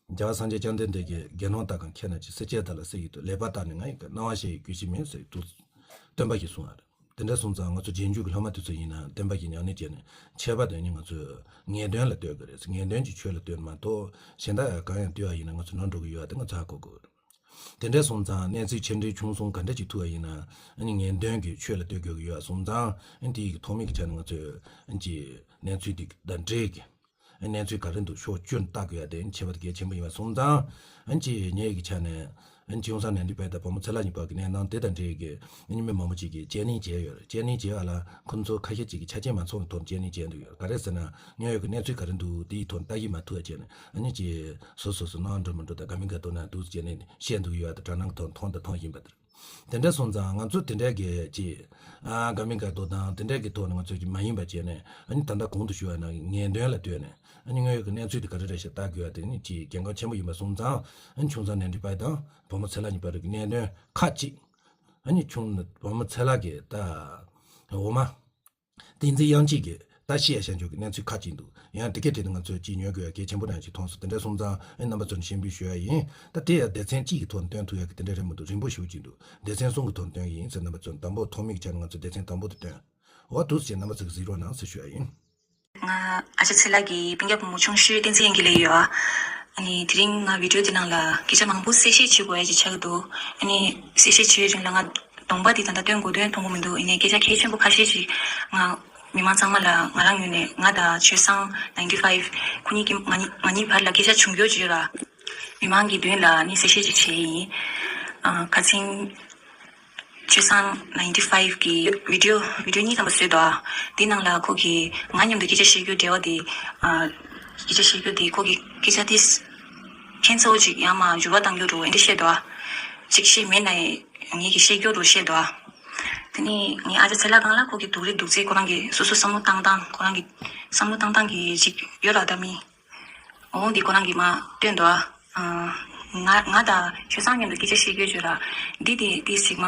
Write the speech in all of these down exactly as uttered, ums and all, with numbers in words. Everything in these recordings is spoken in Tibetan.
རྒྱལ་བ་སངས་རྒྱས་བཅོམ་ལྡན་འདས་ཀྱིས་དགེ་སློང་དག་གམ་མཁས་ན་ཅིག་སྲས་བཅས་དག་ལ་སྲས་ཡོད་དོ། ལེགས་པར་བརྟགས་ནས་ང་ཡི་སྣང་བ་ཞེས་གུས་ཕྱིར་མིན་ཟེར་དུ་སྟོན་པ་གིས་གསུངས་པ་རེད། དེ་འདྲ་སོང་ཙང་ང་ཚོ་རྗེས་འཇུག་གི་སློབ་མ་དེ་ཚོ་ཡིན་ན་བསྟན་པ་གི་ཉམས་ལེན་བྱས་ནས་ཁྱད་པར་དུ་ནི་ང་ཚོས་ངེས་དོན་ལ་ལྟོས་དགོས་རེད། ངེས་དོན་གྱི་ཆོས་ལ་ལྟོས་མ་གཏོགས་གཞན་དག་གང་ཡང་ལྟོས་པ་ཡིན་ན་ང་ཚོ་ནོར་འགྲོ་གི་ཡོད་པ་དེ་ང་ཚོ་ཧ་གོ་དགོས་རེད། དེ་འདྲ་སོང་ཙང་གནས་ཚུལ་ཆེ་འབྲིང་ཆུང་གསུམ་ག་འདྲ་ཅིག་ཐུག་པ་ཡིན་ན་ཨ་ནི་ངེས་དོན་གྱི་ཆོས་ལ་ལྟོས་དགོས་ཀྱི་ཡོད་པ་སོང་ཙང་ཨ་ནི་དེའི་ཐོག་མའི་གི་ཆ་ནས་ང་ཚོས་ཨ་ནི་ཅིག་གནས་ཚུལ་དེ་དང་འབྲེལ་གྱི་གནས་ཚུལ་ག་རེ་འདུག་ཕྱོགས་བཅུར་བལྟ་དགོས་ཡ་དེ་ཁྱད་པར་གལ་ཆེན་པོ་ཡིན་པ་སོང་ཙང་། ཨན་ཅི་ངེད་ཀྱི་ཆ་ནས་ཨན་ཅི་ཡོང་ས་ནས་འདི་བལ་དང་བུ་མོ་ཚེ་ལྷ་གཉིས་བར་གྱི་གནས་སྟངས་དེ་དང་འབྲེལ་གྱི་ཨན་མི་མང་པོ་ཅིག་གིས་དཔྱད་གླེང་བྱས་ཡོད་རེད། དཔྱད་གླེང་བྱས་པ་ལ་ཁོ་ཚོ་ཁ་ཤས་ཅིག་གིས་ཆ་རྐྱེན་མ་ཚང་གི་ཐོག་ནས་དཔྱད་གླེང་བྱས་འདུག་ཡོད། ག་རེ་ཟེར་ན་དངོས་ཡོད་ཀྱི་གནས་ཚུལ་ག་རེ་འདུག་དེའི་ཐོག་ལྟ་གི་མ་ཐུབ་པ་བྱས་ནས་ཨན་ཅི་སོ་སོ་སོ་སྣང་འགྲོ་མི་འགྲོ་དང་དགའ་མི་དགའ་དོ་ན་འདུག་བྱས་ནས་བཤད་འདུག་ཡོད་དང་དྲ་སྣང་གི་ཐོག་མཐོང་དང་མཐོང་བཞིན་པ་དེར། དེ་འདྲ་སོང་ཙང་ང་ཚོ་དེ་འདྲ་གི་ཅིག་ཨ་དགའ་མི་དགའ་དོ་དང་དེ་འདྲ་གི་ཐོག་ནས་ང་ཚོ་ཅིག་མ་ཡིན་པ་བྱས་ནས་ཨ་ནི་ད་ལྟ་གོང་དུ་ཞུ་བ་ནང་བཞིན་ངེས་དོན་ལ་ལྟོས་ནས་ཨ་ནི་དངོས་ཡོད་ཀྱི་གནས་ཚུལ་དེ་ག་རེ་རེད་ཤག་ལྟ་དགོས་པ་དེ་ནི་ཅིག་གལ་འགངས་ཆེན་པོ་ཡིན་པ་སོང་ཙང་ཨ་ནི་ཆུང་ཚང་ནས་འདྲི་པ་དང་བུ་མོ་ཚེ་ལྷ་གཉིས་བར་གྱི་གནད་དོན་ཁག་ཅིག་ཨ་ནི་ཆུང་བུ་མོ་ཚེ་ལྷ་གི་ད་འོ་མ། བསྟན་འཛིན་དབྱངས་སྐྱིད་ཀྱིས་ད་ཤི་ཡ་ཤ་འཇོག་གི་གནས་ཚུལ་ཁག་ཅིག་འདུག་ཡང་དེ་གའི་གྲས་དེ་ང་ཚོས་ཅིག་ཉོ་དགོས་ཡ་གལ་ཆེན་པོ་རང་ཅིག་མཐོང་སོང་། དེ་འདྲ་སོང་ཙང་ཨེ་རྣམ་པ་ཚོར་ནས་ཞུ་འབུལ་ཞུ་ཡ་ཡིན། ད་དེ་ཡང་སྡེ་ཚན་གཅིག་གི་ཐོག་ནས་སྟོན་ཐུབ་ཡ་གི་དེ་འདྲ་རེད་མི་འདུག་རིང་པོ་ཞེ་པོ་ཅིག་འདུག་སྡེ་ཚན་གསུམ་གི་ཐོག་ནས་སྟོན་གི་ཡིན་ཟེར། རྣམ་པ་ཚོར་དང་པོ་ཐོག་མའི་ཆ་ནས་ང་ཚོས་སྡེ་ཚན་དང་པོ་དེ་སྟོན། འོ་འདུག་ཟེར་རྣམ་པ་ཚོ་གིས་གཟིགས་རོགས་གནང་ཟེར་ཞུ་ཡ་ཡིན། ང་ཨ་ཅག་ཚེ་ལྷ་གི་སྤུན་ཀྱག་བུ་མོ་ཆུང་ཤོས་བསྟན་འཛིན་དབྱངས་སྐྱིད་ལབ་ཡོད། ཨ་ནི་དེ་རིང་ང་བི་ཌིའོ་འདི་ནང་ལ་སྐད་ཆ་མང་པོ་གསལ་བཤད་བྱེད་དགོས་ཡ་ཅིག་ཆགས་ཀྱི་འདུག་ཨ་ནི་གསལ་བཤད་བྱེད་རིང་ལ་ང་གདོང་པ་འདི་ད་ལྟ་སྟོན་དགོས་དོན་མཐོང་གི་མི་འདུག་ཡིན་ནའི་སྐད་ཆ་གལ་ཆེན་པོ་ཁ་ཤས་ཤིག་ང་མི་མང་ཚང་མ་ལ་ང་རང་ངོས་ནས་ང་དང་ཆོས་བཟང་ninety five ཁོ་གཉིས་ཀྱི་ང་གཉིས་ང་གཉིས་བར་ལ་སྐད་ཆ་བྱུང་ཡོད་ཅེས་ལ་མི་མང་གི་མདུན་ལ་ནི་གསལ་བཤད་ཅིག་བྱས་ཡིན། ཨ་ཁ་སང་ཆོས་བཟང་ninety five གི་བི་ཌིའོ་བི་ཌིའོ་གཉིས་ཙམ་པ་བཟོས་འདུག་ཨ་དེ་ནང་ལ་ཁོ་གིས་ང་མཉམ་དུ་སྐད་ཆ་བཤད་རྒྱུ་འབྲེལ་བ་དེ་ཨ་སྐད་ཆ་བཤད་རྒྱུ་དེ་ཁོ་གིས་སྐད་ཆ་དེ་ཁྱེད་ཚོ་ཅིག་ཡང་མ་འགྱུར་བ་གཏང་རྒྱུ་རུ་འདི་བཤད་འདུག་ཨ་ཅིག་བཤད་མེད་ན་ངེད་ཀྱིས་བཤད་རྒྱུ་རུ་བཤད་འདུག་ཨ་དེ་ནི་ངའི་ཨ་ཅག་ཚེ་ལྷ་སྒང་ལ་ཁོ་གི་སྡུག་རུས་སྡུག་ཚེ་ཁོ་རང་གི་སོ་སོ་བསམ་བློ་བཏང་སྟངས་ཁོ་རང་གི་བསམ་བློ་བཏང་སྟངས་ཀྱི་ཅིག་ཡོད་ར་ད་མི། འོ་འདི་ཁོ་རང་གིས་མ་སྟོན་འདུག་ཨ། ང་ང་དང་ཆོས་བཟང་མཉམ་དུ་སྐད་ཆ་བཤད་རྒྱུ་བརྗོད་ལ། འདི་དེ་དེ་ཞིག་མ།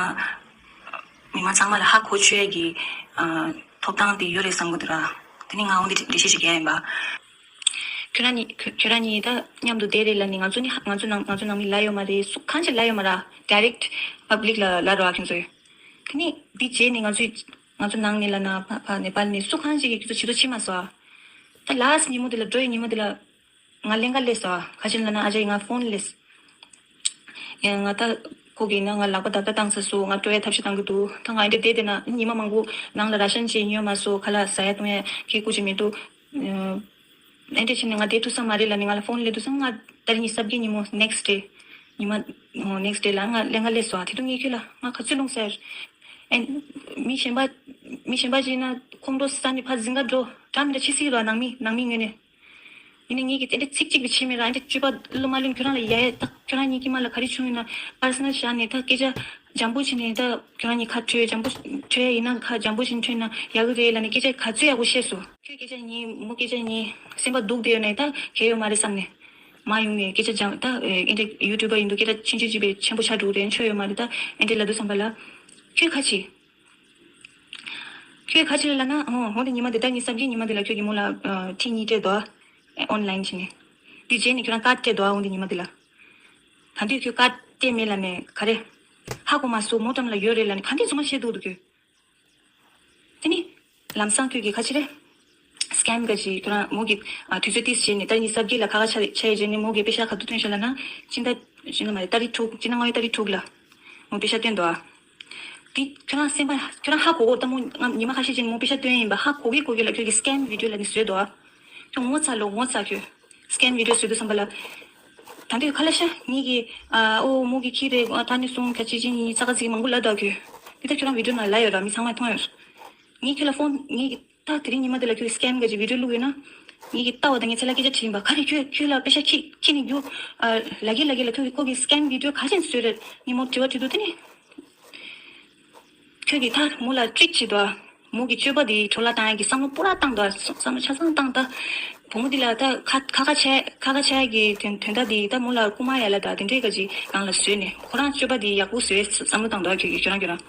མི་མང་ཚང་མ་ལ་ཧ་གོ་ཆོག་ཡ་གི་ཐོབ་ཐང་དེ་ཡོད་རེད་བསམ་གི་འདུག་ར། དེ་ནི་ང་འོ་འདི་འགྲེལ་བཤད་ཞིག་རྒྱག་ཡིན་པ། ཁྱོད་རང་གཉིས་ཁྱོད་ཁྱོད་རང་གཉིས་ད་མཉམ་དུ་བསྡད་རེད་ལ་ནི་ང་ཚོ་ནི་ང་ཚོ་ནང་ང་ཚོ་ནང་མི་ལ་ཡོད་མ་རེད། སུ་གང་ཅིག་ལ་ཡོད་མ་ར། ཌའི་རེག་པབ་ལིག་ལ་ལ་རོ་ཨ་ཁྱོད་ཚོས། དེ་ནི་འདི་རྗེས་ནས་ང་ཚོས་ང་ཚོ་ནང་ནས་ལ་ན་ཕ་ཕ་ནེ་པཱལ་ནས་སུ་གང་ཅིག་གིས་ཁྱོད་ཚོ་བྱེད་ཐུབ་ས་མ་སོང་ཨ། ད་ལཱ་སི་ཊི་ཉིན་མོ་དེ་ལ་འགྲོ་ཡི་ཉིན་མོ་དེ་ལ་ང་ལེན་ག་ལས་སོང་ཨ། ག་ཅི་ལ་ན་ཨ་ཅག་ཡིས་ང་ཕོན་ལས། ཡང་ང་ད་ཁོ་གིས་ན་ང་ལག་པ་རྡབ་རྡབ་བཏང་ཚར་སོང་། ང་སྤྲོ་ཡ་ཐབས་ཤེས་བཏང་གི་འདུག་ད་ང་འདི་བསྡད་བསྡད་ན་ཉི་མ་མང་པོ་ནང་ལ་ར་ཤན་ཅིག་ཉོས་མ་སོང་། ཁ་ལག་ཟ་ཡ་བཏུང་ཡ་ཁྱི་ཀུ་ཅིག་མི་འདུག་ཨེ་འདྲས་བྱས་ནས་ང་བསྡད་ཐུབ་ས་མ་རེད་ལབ་ནས་ང་ལ་ཕོན་སླེབས་དུས་ཙང་ང་ཏ་རིག་ཉི་ཤུ་རྩ་བརྒྱད་ཉིན་མོ་next day ཉི་མ་next day ལ་ང་ལེན་ག་སླེབས་སོང་། དེ་དུས་ངས་ཁྱོད་ལ་ང་ག་ཚོད་སློང་ཟེར། ཨེ་མི་གཞན་པ་མི་གཞན་པ་ཅིག་ཡིན་ན་ཁོང་ཁྲོ་ཟ་ནས་ཕར་འཛིང་ག་འགྲོ་འདྲ་མི་འདྲ་བྱེད་སྲིད་ར། ནང་མི་ནང་མི་ངོས་ནས་ཡིན་ནའི་ངས་ཀྱིས་དེ་འདྲ་ཚིག་གཅིག་པ་བྱས་མེད་ར། ཨེ་འདྲ་སྤྱོད་པ་བླུན་མ་བླུན་ཁྱོད་རང་ལ་ཡ་ཡ་ད་ཁྱོད་རང་གཉིས་ཀྱི་མ་ལ་ག་རེ་བྱུང་ཡིན་ན་པར་སོ་ནལ་བཞག་ནས་ད་སྐད་ཆ་འཇམ་པོ་བྱས་ནས་ད་ཁྱོད་རང་གཉིས་ཁ་བྲལ་འཇམ་པོ་བྲལ་ཡིན་ན་ཁ་འཇམ་པོ་བྱས་ནས་བྲལ་ན་ཡག་གི་རེད་ལབ་ནས་སྐད་ཆ་ག་ཚོད་ཡག་པོ་བཤད་སོང་། ཁྱོད་སྐད་ཆ་ཉན་མོ་སྐད་ཆ་ཉན་སེམས་པ་སྡུག་བསྡད་ཡོད་ནའི་ད་གལ་ཡོད་མ་རེད་བསམ་ནས་མ་ཡོང་ནས་སྐད་ཆ་འཇམ་ད་ཨེ་འདྲ་ཡུ་ཊུབ་པ་ཡིན་འདུག་སྐད་ཆ་ཆུང་ཆུང་ཅིག་བས་ཆེན་པོ་ཆགས་འགྲོ་གི་རེད། ཆོ་ཡོད་མ་རེད། ད་ཨེ་འདྲ་ལབ་དུས་ཙམ་པ་ལ་ཁྱོད་ཁ་ཆེ། ཁྱོད་ག་ཅི་ལ་ལབ་ན་ཧོ་ཧོ་དེ་ཉི་མ་དེ་ད་ཉི་ཤུ་རྩ་བརྒྱད་ཉི་མ་དེ་ལ་ཁྱོད་ཀྱིས་མོ་ལ་ཨ་ཁྲི་གཉིས་སྤྲད་དོ། ཨོན་ལན་བྱས་ནས། དེ་རྗེས་ནས་ཁྱོད་རང་ཀར་སྤྲད་དོ་ཨ་འོ་དེ་ཉི་མ་དེ་ལ། ད་དུང་ཁྱོད་ཀར་སྤྲད་མེད་ལབ་ནས་ག་རེ། ཧ་གོ་མ་སོང་། མོ་འགྲམ་ལ་ཡོད་རེད་ལབ་ནས་ག་འདྲས་རྫུན་མ་བཤད་འདུག་འདུག་ཁྱོད། དེ་ནི། ལམ་སང་ཁྱོད་ཀྱིས་ག་ཅི་རེད། སི་ཀེམ་ག་ཅི་ཁྱོད་རང་མོ་གི་ཨ་དུས་ཚོད་ཏིས་བྱས་ནས་ད་ཉི་ཤུ་རྩ་བརྒྱད་ལ་ཁ་ཁ་ཆ་ཆ་ཡི་རྗེས་ནས་མོ་གི་པེ་ཤ་ག་དུས་བཏོན་ཤག་ལབ་ན་སྤྱི་ཟླ་སྤྱི་ཟླ་མ་རེད་ཏ་རིག་དྲུག་སྤྱི་ཟླ་ལྔ་པའི་ཏ་རིག་དྲུག་ལ་མོ་པེ་ཤ་བཏོན་འདུག་ཨ། དེ་ཁྱོད་རང་སེམས་པ་ཁྱོད་རང་ཧ་གོ་གོ་ད་མོ་ང་ཉི་མ་ཁ་ཤས་ཅིག་མོ་པེ་ཤ་བཏོན་ཡིན་པ་ཧ་གོ་གི་གོ་གི་ལ་ཁྱོད་ཀྱི་སི་ཀེམ་བི་ཌིའོ་ལ་ནི་བཟོས་འདུག་ཨ། ཁྱོད་ངོ་ཚ་ལོ་ངོ་ཚ་ཁྱོད། སི་ཀེམ་བི་ཌིའོ་བཟོས་འདུག་བསམ་པ་ལ། ད་འདོད་ཁ་ལ་ཤ་ངེད་ཀྱི་ཨ་ཨོ་མོ་གི་ཁྱི་རེད་ཨ་ད་ནི་སོང་ག་ཅི་ཅི་ཉི་ཙག་ཙིག་མང་པོ་ལབ་འདུག་ཨ་ཁྱོད། དེ་ད་ཁྱོད་རང་བི་ཌིའོ་ནང་ལ་ཡོད་ར་མི་ཚང་མས་མཐོང་ཡོད། ངས་ཁྱོད་ལ་ཕོན་ངེད་ཀྱི་ད་དེ་རིང་ཉི་མ་དེ་ལ་ཁྱོད་ཀྱི་སི་ཀེམ་ག་ཅི་བི་ཌིའོ་བླུགས་ཡོད་ན། ངེད་ཀྱི་ལྟ་བ་དང་ངའི་ཚེ་ལ་སྐད་ཆ་དྲིས་ཡིན་པ་ག་རེ་ཁྱོད་ཁྱོད་ལ་པེ་ཤ་ཁྱི་ཁྱི་ནི་རྒྱུ། ཨ་ལ་གི་ལ་གི་ལ་ཁྱོད་ཀྱི་ཁོ་གི་སི་ཀེམ་བི་ཌིའོ་ག་ཅན་བཟོས་རེད་ངས་མོ་དྲི་བ་དྲི་འདུག་དེ་ནི། ཁྱོད་ཀྱིས་ད་མོ་ལ་ཊིག་བྱེད་དོ། མོ་གི་སྤྱོད་པ་དེ་འཕྲོ་བརླག་བཏང་ཡ་གི་བསམ་བློ་པོ་ར་བཏང་དོ། བསམ་བསམ་བློ་ཆ་ཚང་བཏང་ད། བུ་མོ་འདི་ལ་ད་ཁ་ཁ་ཁ་བྱས་ཁ་ཁ་བྱས་ཀྱི་དོན་དོན་དག་འདི་ད་མོ་ལ་རྐུ་མ་ཡ་ལ་ད་དེ་འདྲའི་ག་ཅིག་སྒང་ལ་བཟོས་ནས་ཁོ་རང་སྤྱོད་པ་འདི་ཡག་པོ་བཟོས་བསམ་བློ་བཏང་དོ་ཁྱོད་ཀྱིས་ཁྱོད་རང་ཁྱོད་རང་།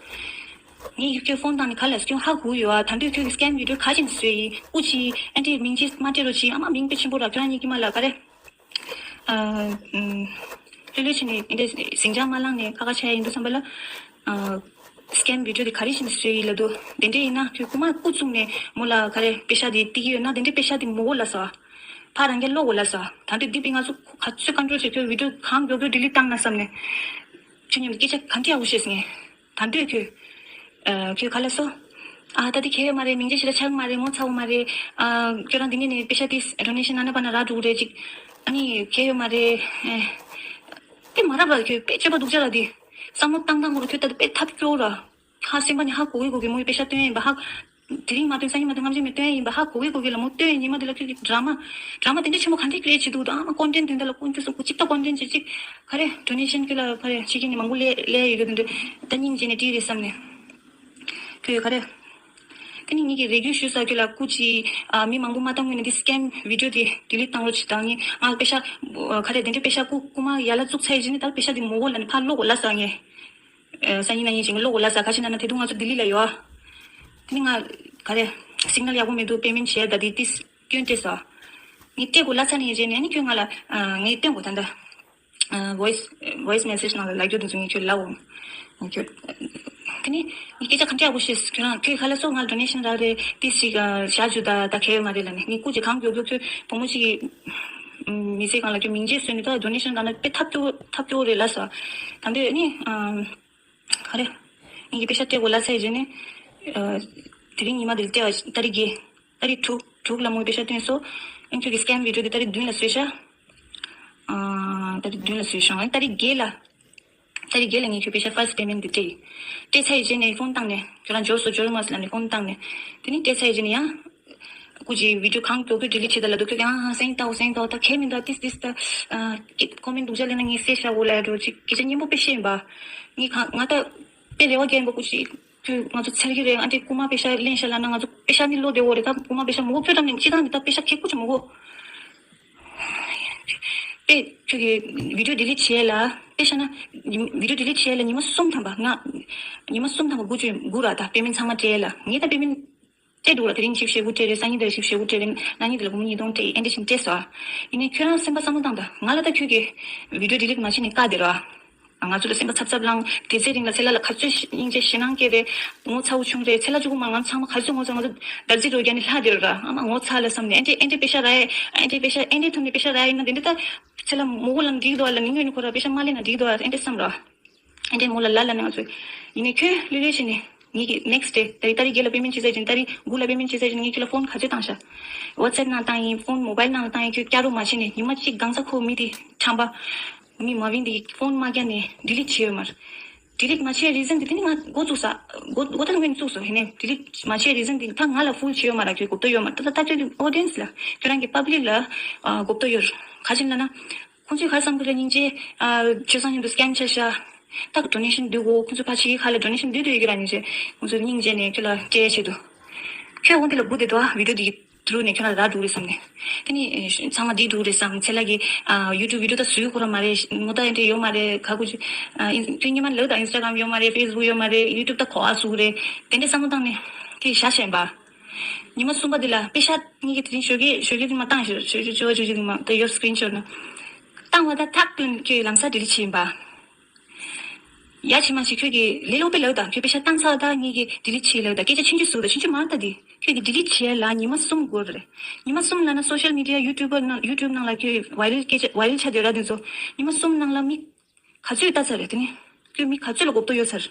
ངས་ཁྱོད་ཕོན་བཏང་ནས་ག་ལ་སྐྱོན་ཧ་གོ་ཡོད་ཨ། ད་འདོད་ཁྱོད་ཀྱི་སི་ཀེམ་བི་ཌིའོ་ག་ཅིག་བཟོས་ཡིན་ཨུ་ཅི་ཨན་ཏི་མིང་ཅི་མ་སྤྲད་རོགས་ཅི་ཨ་མ་མིང་དཔེ་ཆེན་པོ་ར་ཁྱོད་རང་གཉིས་ཀྱི་མ་ལ་ག་རེ། ཨ་ཨུམ། ལྷོད་ལྷོད་བྱས་ནས་འདི་འདྲའི་ཟིང་ཆ་མ་བསླངས་ནས་ཁ་ཁ་ཆགས་ཡིན་འདུག་བསམ་པ་ལ། ཨ་སི་ཀེམ་བི་ཌི་ཡོ་དེ་ག་རེ་བྱས་ནས་བཟོས་ཡིན་ལབ་འདུག་དེ་འདྲས་ཡིན་ན་ཁྱོད་རྐུ་མ་རྐུ་བཙུགས་ནས་མོ་ལ་ག་རེ་པེ་ཤ་དེ་སྟེར་གྱི་ཡོད་ན་དེ་འདྲས་པེ་ཤ་དེ་མི་དགོས་ལབ་སོང་། ཕར་རང་གིས་སློག་དགོས་ལབ་སོང་། ད་འདི་འདི་པས་ང་ཚོ་ག་ཚོད་ཀོན་ཊོལ་བྱེད། ཁྱོད་བི་ཌི་ཡོ་གང་མགྱོགས་མགྱོགས་ཌི་ལིཊ་བཏང་ན་བསམ་ནས། ཁྱོད་མཉམ་དུ་སྐད་ཆ་ག་འདྲས་ཡག་པོ་བཤད་སོང་ངས། ད་འདོད་ཁྱོད། ཨ་ཁྱོད་ག་ལ་སོ། ཨ་ད་དེ་གལ་ཡོད་མ་རེད། མིང་ཆད་ཞེ་དྲག་ཆགས་མ་རེད། ངོ་ཚ་བོ་མ་རེད། ཨ་ཁྱོད་རང་འདི་ནས་ནས་པེ་ཤ་དེ་ཌོ་ནེ་ཤན་གནང་ན་པ་ན་རག་འགྲོ་གི་རེད་ཅིག་ཨ་ནི་གལ་ཡོད་མ་རེད། ཨེ། དེ་མ་རབས་ར་ཁྱོད་དཔེ་སྤྱོད་པ་སྡུག་ཅག་ར་དེ། བསམ་བློ་བཏང་བཏང་གོ་ར་ཁྱོད་ད་དེ་དཔེ་ཐབས་སྐྱོ་ར། ཧ་སེམས་པ་ནས་ཧ་གོ་གི་གོ་གི་མོ་ཡི་པེ་ཤ་སྟོན་ཡིན་པ་ཧ། དེ་རིང་མ་སྟོན་སང་ཉིན་མ་སྟོན་སྔ་ཕྱི་མ་སྟོན་ཡིན་པ་ཧ་གོ་གི་གོ་གི་ལ་མོ་སྟོན་ཡིན་ཉི་མ་དེ་ལ་ཁྱོད་ཀྱི་ཌ་ར་མ། ཌ་ར་མ་དེ་འདྲ་ཆེན་མོ་ག་འདྲས་ཀི་རི་ཨེ་ཊི་བྱེད་འདུག་ད་ཨ་མ་ཀོན་ཊེན་ཊི་དེ་འདྲ་ལ་ཀུན་སྤྱོད་སོགས་གཅིག་ད་ཀོན་ཊེན་ཊི་བྱེད་ཅིག་ག་རེ་ཌོ་ནེ་ཤན་ཁྱོད་ལ་ག་རེ་བྱེད་ཀྱི་ནི་མང་པོ་ལས་ལས་ཡོད་གི་དེ་འདྲ། ད་སྙིང་རྗེ་ནས་བྲིས་རེད་བསམ་ནས། ཁྱོད་ག་རེ། དེ་ནི་ངེད་ཀྱི་རེ་སྐུལ་ཞུ་ས་ཁྱོད་ལ་སྐུ་མཁྱེན། ཨ་མི་མང་པོ་མ་བཏང་ངོས་ནས་འདི་སི་ཀེམ་བི་ཌི་ཡོ་དེ་ཌི་ལིཊ་བཏང་རོགས་བྱེད་དང་ནི་ང་པེ་ཤ་ག་རེ་དེ་འདྲ་པེ་ཤ་རྐུ་རྐུ་མ་ཡར་ལ་བཙུགས་ཚར་ཡི་རྗེས་ནི་ད་པེ་ཤ་དེ་མི་དགོས་ལབ་ནས་ཕར་སློག་དགོས་ལབ་སོང་ངས། ཨ་སང་ཉིན་གནངས་ཉིན་ཅིག་སློག་དགོས་ལབ་སོང་། ག་ཅི་ན་ན་དེ་དུས་ང་ཚོ་ལྡི་ལི་ལ་ཡོད། དེ་ནི་ང་ག་རེ་སིག་ནལ་ཡག་པོ་མི་འདུག་པེ་མེན་ཊི་བྱས་ད་དེ་ཏིས་སྐྱོན་སྤྲད་སོང་། ངས་སྤྲད་དགོས་ལབ་ཚར་ནས་རྗེས་ནས་ནི་ཁྱོད་ང་ལ་ཨ་ངས་སྟོན་དགོས་ད་ད། ཨ་ཝོ་ཡི་སི་ཝོ་ཡི་སི་མེ་སེ་ཇི་ནང་ལ་ལབ་རྒྱུ་དེ་ཚོ་ངས་ཁྱོད་ལབ་འོང་། ངས་ཁྱོད་དེ་ནི་ངས་སྐད་ཆ་ག་འདྲ་ཡག་པོ་བཤད། ཁྱོད་རང་ཁྱོད་ག་ལ་སོ་ང་ཌོ་ནེ་ཤན་རག་རེད་ཏིས་ཞིག་ཨ་བཞག་རྒྱུ་ད་ད་གལ་ཡོད་མ་རེད་ལབ་ནས། ངས་སྐུ་མཁྱེན་གང་མགྱོགས་མགྱོགས་ཁྱོད་བུ་མོ་ཞིག་གི་མི་ཚེ་སྒང་ལ་ཁྱོད་མིང་ཆད་བཟོས་ནས་ད་ཌོ་ནེ་ཤན་གནང་ན་དཔེ་ཐབས་སྐྱོ་ཐབས་སྐྱོ་རེད་ལབ་སོང་། ད་འདོད་ནི་ཨ་ག་རེ། ངེད་ཀྱི་པེ་ཤ་སྤྲད་དགོས་ལབ་ཚར་རྗེས་ནས། ཨ་དེ་རིང་ཉི་མ་འདིར་སྤྲད་པ་ཏ་རིག་བརྒྱད། ཏ་རིག་དྲུག་དྲུག་ལ་མོའི་པེ་ཤ་བཏོན་སོང་། ཨ་ཁྱོད་ཀྱི་སི་ཀེམ་བི་ཌི་ཡོ་དེ་ཏ་རིག་བདུན་ལ་བཟོས་ཤག་ཨ་ཏ་རིག་བདུན་ལ་བཟོས་ཤག་ཨ་ཏ་རིག་བརྒྱད་ལ། ཏ་རིག་བརྒྱད་ལ་ངས་ཁྱོད་པེ་ཤ་ཕར་སི་པེ་མེན་ཊི་དེ་སྤྲད་ཡི། སྤྲད་ཚར་ཡི་རྗེས་ནས་ཕོན་བཏང་ནས་ཁྱོད་རང་འབྱོར་སོང་འབྱོར་མ་སོང་ལབ་ནས་ཕོན་བཏང་ནས། དེ་ནས་སྤྲད་ཚར་ཡི་རྗེས་ནས་ཡང་། སྐུ་མཁྱེན་བི་ཌི་ཡོ་གང་མགྱོགས་མགྱོགས་ཌི་ལིཊ་བྱེད་ད་ལབ་འདུག་ཁྱོད་ཀྱང་ཨ་སེང་ཏའོ་སེང་ཏའོ་ད་གལ་མི་འདུག་ཏིས་ཏིས་ད། ཨ་ཀི་ཀོ་མེན་ཊི་སྡུག་ཅག་ལེན་ན་ངས་བསད་བཞག་གོ་ལབ་འགྲོ་ཅིག་སྐད་ཆ་སྙན་པོ་དཔེ་བཤད་ཡིན་པ། ངས་གང་ང་ད་དཔེ་རེ་བ་རྒྱག་ཡིན་པ་སྐུ་མཁྱེན། ཁྱོད་ང་ཚོ་འཚེར་གི་རེད། ཨ་འདྲས་རྐུ་མ་པེ་ཤ་ལེན་ཤག་ལབ་ན་ང་ཚོ་པེ་ཤ་ནི་བློ་བདེ་བོ་རེད། ད་རྐུ་མ་པེ་ཤ་མི་དགོས། ཁྱོད་ད་ནི་སྤྱི་བཏང་ནི་ད་པེ་ཤ་ཁེ་ཁུ་ཅིག་མི་དགོས། དཔེ་ཁྱོད་ཀྱི་བི་ཌི་ཡོ་ཌི་ལིཊ་བྱས་ལ་དཔེ་བཞག་ན་བི་ཌི་ཡོ་ཌི་ལིཊ་བྱས་ལ་ཉི་མ་གསུམ་ཐམ་པ་ང་ཉི་མ་གསུམ་ཐམ་པ་དགུ་བཅུ་དགུ་ར་ད་པེ་མེན་ཊི་ཚང་མ་སྤྲད་ལ་ངས་ད་པེ་མེན་ཊི་སྤྲད་འདུག་ར། དེ་རིང་ཆིབས་ཞེ་དགུ་སྤྲད་རེད། སང་ཉིན་དེར་ཆིབས་ཞེ་དགུ་སྤྲད་རེད། གནངས་ཉིན་དེ་ལ་སྒོར་མོ་ཉིས་སྟོང་སྤྲད་ཡིན། ཨེ་འདྲ་བཞིན་སྤྲད་སོང་། ཡིན་ནའི་ཁྱོད་རང་སེམས་པ་བསམ་བློ་བཏང་དང་། ང་ལ་ད་ཁྱོད་ཀྱིས་བི་ཌི་ཡོ་ཌི་ལིཊ་མ་བྱེད་ནས་བཀག་བསྡད་ར། ང་ཚོ་ལ་སེམས་པ་འཚབ་འཚབ་ལངས། དེ་ཚེ་རིང་ལ་ཚེ་ལ་ལ་ག་ཚོད་སྙིང་རྗེ་ཞེད་སྣང་སྐྱེས་རེད། ངོ་ཚ་བོ་བྱུང་རེད། ཚེ་ལ་གཅིག་པུ་མ་ང་ཚང་མ་ག་ཚོད་ངོ་ཚ་ང་ཚོ་འདར་རྩི་རོ་རྒྱག་ནས་ལྷག་བསྡད་ར། ཨ་མ་ངོ་ཚ་ལ་བསམ་ནས་ཨེ་འདྲས་ཨེ་འདྲས་པེ་ཤ་རག་ཨེ་འདྲས་པེ་ཤ་ཨེ་འདྲས་ཐོབ་ནས་པེ་ཤ་རག་ཡིན་ན་དེ་འདྲས་ད་ཚེ་ལ་མོ་གོ་ལ་འགྲིག་འདུག་ཨ་ལ་ནི་ངོས་ནས་ཁོ་ར་པེ་ཤ་མ་ལེན་ན་འགྲིག་འདུག་ཨ་ཨེ་འདྲས་བསམ་ར། ཨེ་འདྲས་མོ་ལ་ལ་ལ་ནི་ང་ཚོས་ཡིན་ནའི་ཁྱོད་ལྷོད་ལྷོད་བྱས་ནས། ངེད་ཀྱི་ནེག་སི་ཊི་ཌེ་ཏ་རིག་ཏ་རིག་བརྒྱད་ལ་པེ་མེན་ཊི་བྱེད་ཚར་རྗེས་ནས་ཏ་རིག་དགུ་ལ་པེ་མེན་ཊི་བྱེད་ཚར་རྗེས་ནས་ངས་ཁྱོད་ལ་ཕོན་ག་ཚོད་བཏང་ཤག་ཝ་ཊི་སེབ་ནང་བཏང་ཡིན། ཕོན་མོ་བཱའིལ་ནང་ལ་བཏང་ཡིན། ཁྱོད་བསྐྱར་རོགས་མ་བྱས་ནས་ཉི་མ་གཅིག་གང་ཟག་ཁོ་མི་དེ་ཁྲམ་པ། མི་མ་བིན་དེ་ཕོན་མ་བརྒྱབ་ནས་ཌི་ལིཊ་བྱས་ཡོད་མ་རེད། ཌི་ལིཊ་མ་བྱས་རི་ཛན་དེ་དེ་ནི་ང་འགོ་བཙུགས་ས་འགོ་འགོ་ད་ངོས་ནས་བཙུགས་སོང་། ཡིན་ནའི་ཌི་ལིཊ་མ་བྱས་རི་ཛན་དེ་ད་ང་ལ་ཕུལ་བྱས་ཡོད་མ་རེད། ཁྱོད་གོ་བརྡ་ཡོད་མ་རེད། ད་ད་ད་ཁྱོད་ཀྱི་ཨོ་ཌི་ཡེན་སི་ལ་ཁྱོད་རང་གི་པབ་ལིག་ལ་ཨ་གོ་བརྡ་ཡོད་རེད། ག་ཅི་ལབ་ན། ཁོང་ཚོས་ག་རེ་བསམ་གི་རེད། སྙིང་རྗེ། ཨ་ཁྱོད་ཚང་མཉམ་དུ་སི་ཀེམ་ཆགས་ཤག་ད་ཌོ་ནེ་ཤན་བསྡུ་དགོས། ཁོང་ཚོ་ཕར་ཕྱི་རྒྱལ་ཁག་ལ་ཌོ་ནེ་ཤན་བསྡུ་བསྡུ་ཡོད་ཀྱི་ར། སྙིང་རྗེ། ཁོང་ཚོ་སྙིང་རྗེ་ནས་ཁྱོད་ལ་སྤྲད་ཡ་ཆེད་དུ། ཁྱོད་འོང་དེ་ལ་སྒུག་བསྡད་འདུག་ཨ་བི་ཌི་ཡོ་འདི་གི་ཐུ་རུ་ནས་ཁྱོད་ལ་རག་འགྲོ་གི་རེད་བསམ་ནས། དེ་ནི་ཚང་མ་འགྲིག་འགྲོ་གི་རེད་བསམ། ཚེ་ལགས་ཀྱིས་ཨ་ཡུ་ཊུབ་བི་ཌི་ཡོ་ད་བཟོ་ཁོ་ར་མ་རེད། མོ་ད་ཨེ་འདྲས་ཡོད་མ་རེད། ག་གུ་ཅི་ཨ་ཨིན་ཁྱོད་སྔོན་མ་ལབ་ད་ཨིན་སི་ཊ་གྷ་རམ་ཡོད་མ་རེད། ཕེ་སི་བུག་ཡོད་མ་རེད། ཡུ་ཊུབ་ད་ག་པར་བཟོ་གི་རེད། དེ་འདྲས་བསམ་བློ་བཏང་ནས་ཁྱོད་བཞག་བཞག་ཡིན་པ། ཉི་མ་གསུམ་པ་འདི་ལ་པེ་ཤ་གཉིས་ཀྱི་དེ་རིང་ཞོགས་ཀས་ཞོགས་ཀས་འདི་མ་བཏང་ཞོགས་ཞོགས་ཀས་བཅུ་པ་བཅུ་གཅིག་འདི་མ་ད་ཡོད་སི་ཀི་རིན་ཤོཊ་ན། བཏང་བ་ད་ཐག་ཏུ་ཁྱོད་ལམ་སང་ཌི་ལིཊ་བྱེད་ཡིན་པ། ཡ་ཆི་མ་ཆི་ཁྱོད་ཀྱི་ལས་སླ་པོ་ལབ་ད། ཁྱོད་པེ་ཤ་བཏང་ཚར་ད་ངེད་ཀྱིས་ཌི་ལིཊ་བྱེད་ལབ་ད། སྐད་ཆ་ཆུང་ཆུང་ཟེར་ད། ཆུང་ཆུང་མ་རེད་ད་འདི། ཁྱོད་ཀྱིས་ཌི་ལིཊ་བྱེད་ལ་ཉི་མ་གསུམ་འགོར་རེད། ཉི་མ་གསུམ་ལབ་ན་སོ་ཤལ་མི་ཌི་ཡ་ཡུ་ཊུབ་ནང་ཡུ་ཊུབ་ནང་ལ་ཁྱོད་ཝའི་རལ་སྐད་ཆ་ཝའི་རལ་ཆགས་བསྡད་ར་དེ་ཚོ། ཉི་མ་གསུམ་ནང་ལ་མི་ག་ཚོད་ལྟ་ཚར་རེད། དེ་ནི་ཁྱོད་མི་ག་ཚོད་ལ་གོ་བརྡ་ཡོད་ཚར།